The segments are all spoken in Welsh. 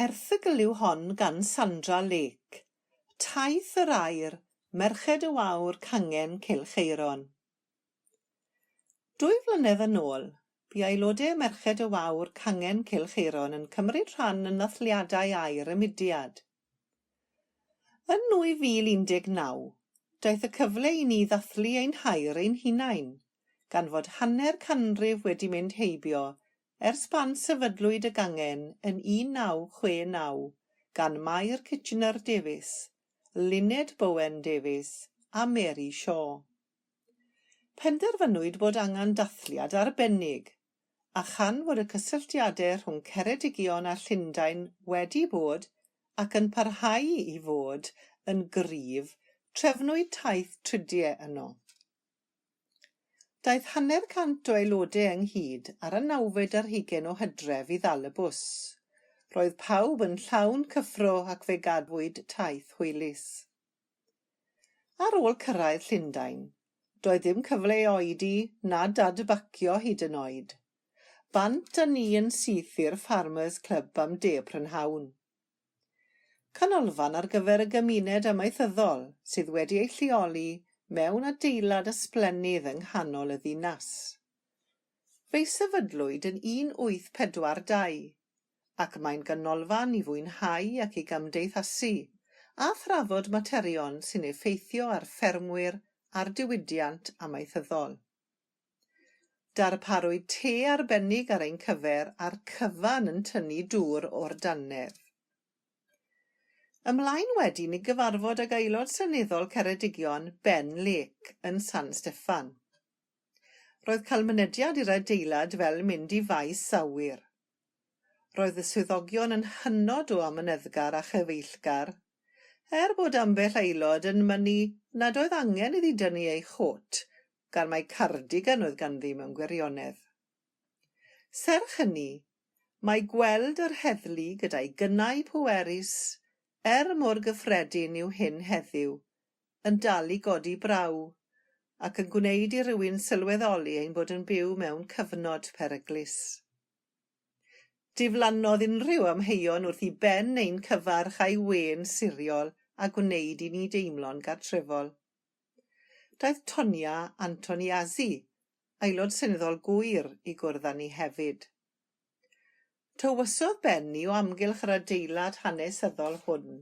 Erthygl yw hon gan Sandra Lake, Taith yr Aur, Merched y Wawr Cangen Cylch Aeron. Dwy flynedd yn ôl, bu aelodau Merched y Wawr Cangen Cylch Aeron yn cymryd rhan yn nathliadau aur y mudiad. Yn 2019, daeth y cyfle i ni ddathlu ein haur ein hunain, gan fod hanner canrif wedi mynd heibio ers pan sefydlwyd y gangen yn 1969 gan Mair Kitchener Davies, Luned Bowen Davies a Mary Shaw. Penderfynwyd bod angen dathliad arbennig, a chan fod y cysylltiadau rhwng Ceredigion a Llundain wedi bod, ac yn parhau i fod, yn gryf, trefnwyd taith tridiau yno. Daeth hanner cant o aelodau ynghyd ar y nawfed ar hugain o Hydref i ddal y bws. Roedd pawb yn llawn cyffro ac fe gadwyd taith hwylus. Ar ôl cyrraedd Llundain, doedd dim cyfle i oedi na dadbacio hyd yn oed. Bant â ni yn syth i'r Farmers Club am de prynhawn. Canolfan ar gyfer y gymuned amaethyddol sydd wedi ei lleoli mewn adeilad ysblennydd yng nghanol y ddinas. Fe'i sefydlwyd yn 1842, ac mae'n ganolfan i fwynhau ac i gymdeithasu, a thrafod materion sy'n effeithio ar ffermwyr a'r diwydiant amaethyddol. Darparwyd te arbennig ar ein cyfer a'r cyfan yn tynnu dŵr o'r dannedd. Ymlaen wedyn i gyfarfod ag Aelod Seneddol Ceredigion, Ben Lake, yn San Steffan. Roedd cael mynediad i'r adeilad fel mynd i faes awyr. Roedd y swyddogion yn hynod o amyneddgar a chyfeillgar, er bod ambell aelod yn mynnu nad oedd angen iddi dynnu ei chôt gan mai cardigan oedd ganddi mewn gwirionedd. Serch hynny, mae gweld yr heddlu gyda'i gynnau pwerus, er mor gyffredin yw hyn heddiw, yn dal i godi braw, ac yn gwneud i rywun sylweddoli ein bod yn byw mewn cyfnod peryglus. Diflannodd unrhyw amheuon wrth i Ben ein cyfarch a'i wên siriol a gwneud i ni deimlo'n gartrefol. Daeth Tonia Antoniazzi, Aelod Seneddol Gŵyr, i gwrdd â ni hefyd. Tywysodd Ben ni o amgylch yr adeilad hanesyddol hwn,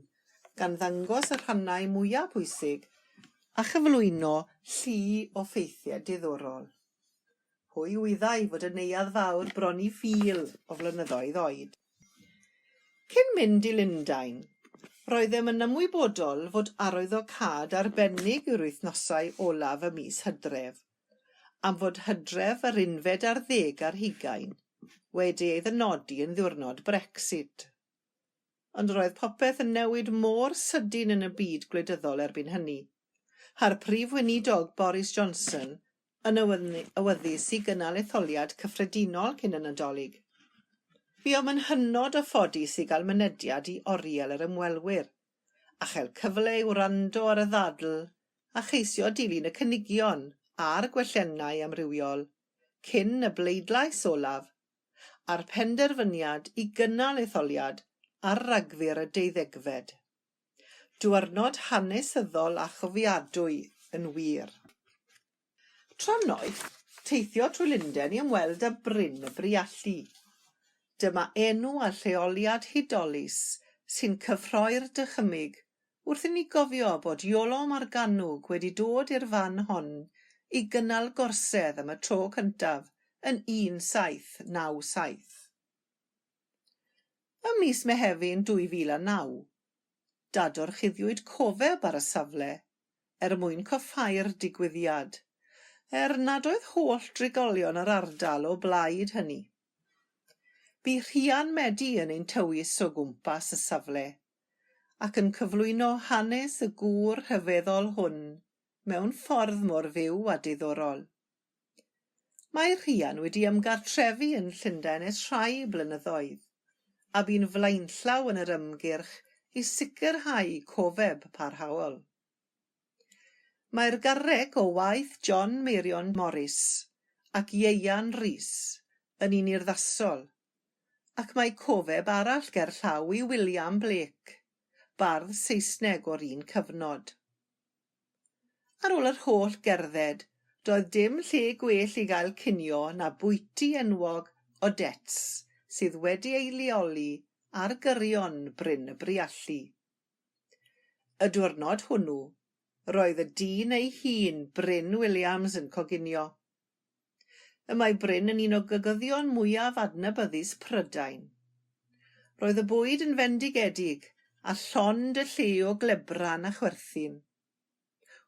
gan ddangos y rhannau mwyaf pwysig a chyflwyno llu o ffeithiau diddorol. Pwy wyddai fod y Neuadd Fawr bron i fil o flynyddoedd oed? Cyn mynd i Lundain, roeddem yn ymwybodol fod arwyddocâd arbennig i'r wythnosau olaf ym mis Hydref, am fod Hydref yr unfed ar ddeg ar hugain wedi ei ddynodi yn ddiwrnod Brexit. Ond roedd popeth yn newid mor sydyn yn y byd gwleidyddol erbyn hynny, a'r Prif Weinidog Boris Johnson yn awyddus i gynnal etholiad cyffredinol cyn y Nadolig. Buom yn hynod o ffodus i gael mynediad i oriel yr ymwelwyr, a chael cyfle i wrando ar y ddadl a cheisio dilyn y cynigion a'r gwelliannau amrywiol cyn y bleidlais olaf a'r penderfyniad i gynnal etholiad ar Ragfyr y deuddegfed. Diwrnod hanesyddol a chofiadwy yn wir. Trannoeth, teithio trwy Lunden i ymweld â Bryn y Briallu. Dyma enw a lleoliad hudolus sy'n cyffroi'r dychymyg wrth i ni gofio bod Iolo Morganwg wedi dod i'r fan hon i gynnal gorsedd am y tro cyntaf yn 1797. Ym mis Mehefin 2009, dadorchuddiwyd cofeb ar y safle er mwyn coffáu'r digwyddiad, er nad oedd holl drigolion yr ardal o blaid hynny. Bu Rhian Medi yn ein tywys o gwmpas y safle, ac yn cyflwyno hanes y gŵr rhyfeddol hwn mewn ffordd mor fyw a diddorol. Mae Rhian wedi ymgartrefu yn Llundain ers rhai blynyddoedd, a bu'n flaenllaw yn yr ymgyrch i sicrhau cofeb parhaol. Mae'r garreg o waith John Meirion Morris ac Ieuan Rees yn un urddasol, Ac mae cofeb arall gerllaw i William Blake, bardd Saesneg o'r un cyfnod. Ar ôl yr holl gerdded, doedd dim lle gwell i gael cinio na bwyty enwog Odette's sydd wedi ei leoli ar gyrion Bryn y Briallu. Y diwrnod hwnnw, roedd y dyn ei hun, Bryn Williams, yn coginio. Y mae Bryn yn un o gogyddion mwyaf adnabyddus Prydain. Roedd y bwyd yn fendigedig a llond y lle o glebran a chwerthin.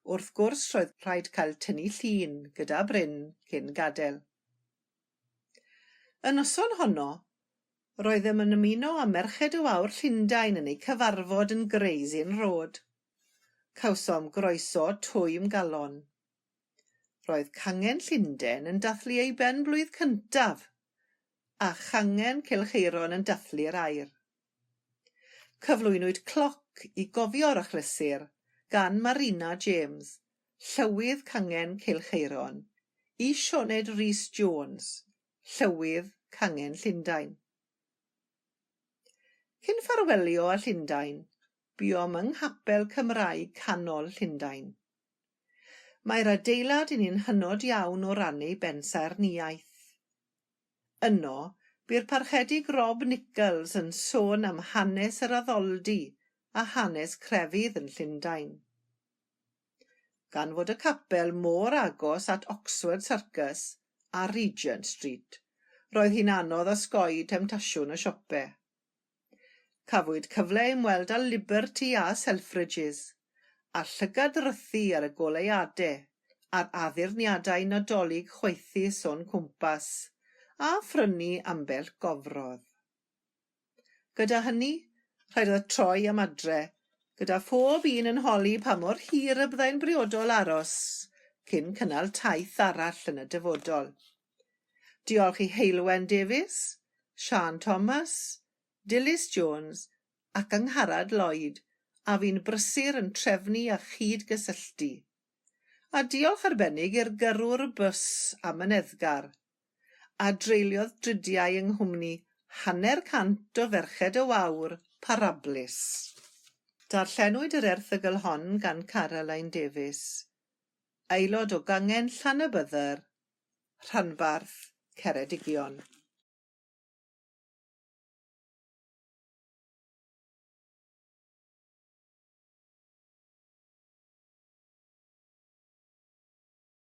Wrth gwrs roedd rhaid cael tynnu llun gyda Bryn cyn gadael. Y noson honno, roeddem yn ymuno â Merched y Wawr Llundain yn eu cyfarfod yn Gray's Inn Road. Cawsom groeso twym galon. Roedd cangen Llundain yn dathlu ei ben-blwydd cyntaf, a changen Cylch Aeron yn dathlu'r aur. Cyflwynwyd cloc i gofio'r achlysur gan Marina James, Llywydd Cangen Cylch Aeron, i Sioned Rees Jones, Llywydd Cangen Llundain. Cyn ffarwelio â Llundain, buom yng Nghapel Cymraeg Canol Llundain. Mae'r adeilad yn un hynod iawn o ran ei bensaernïaeth. Yno, bu'r Parchedig Rob Nicholls yn sôn am hanes yr addoldy a hanes crefydd yn Llundain. Gan fod y capel mor agos at Oxford Circus a Regent Street, roedd hi'n anodd osgoi temtasiwn y siope. Cafwyd cyfle i ymweld â Liberty a Selfridges, a llygad-rythu ar y goleuadau a'r addurniadau Nadolig chwaethus o'n cwmpas, a phrynu ambell gofrodd. Gyda hynny, rhaid oedd troi am adre, gyda phob un yn holi pa mor hir y byddai'n briodol aros cyn cynnal taith arall yn y dyfodol. Diolch i Heulwen Davies, Siân Thomas, Dilys Jones ac Angharad Lloyd a fu'n brysur yn trefnu a chyd-gysylltu. A diolch arbennig i'r gyrrwr bws amyneddgar, a dreuliodd dridiau yng nghwmni hanner cant o Ferched y Wawr parablus. Darllenwyd yr erthygl hon gan Caroline Davies, aelod o gangen Llanybydder, rhanbarth Ceredigion.